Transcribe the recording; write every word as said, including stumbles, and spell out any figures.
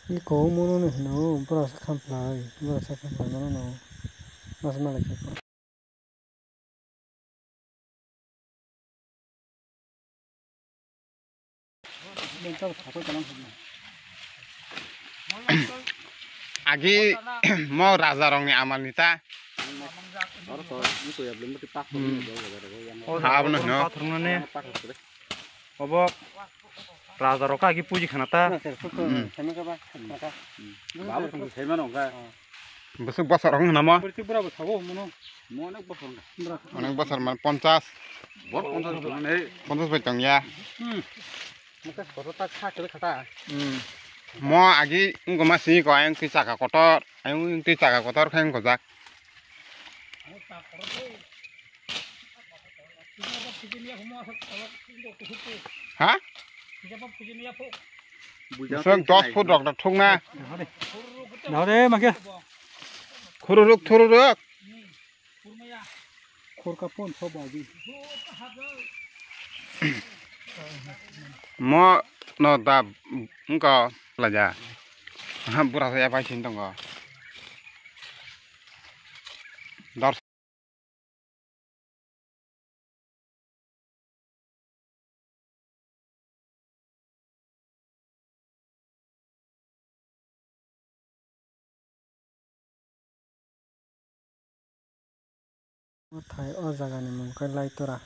Iko mono no hino, borok se khamplai, borok se khamplai mano no. Mas malai khe. Agi mo raja rokni amal ni ta. Hmm. Abono hino. Obo raja rok agi puji khana ta. Hmm. Bwswk bosor wng namo? Onek bosor man ponchas. Ponchas bai tongya. Hmm. Mo agi wngkoma sini ko ayang twi chaka kotor, ayang twi chaka kotor khe wngkojak. Ha? Bwswk dos foot rok da thukna. Nahore makhe. Khururuk, thururuk. Khurka pon so bagi. Mo no da wngkha laja. Ha, bura saya pai sin tongo. Dor Thai o jagani mung khe Laitora.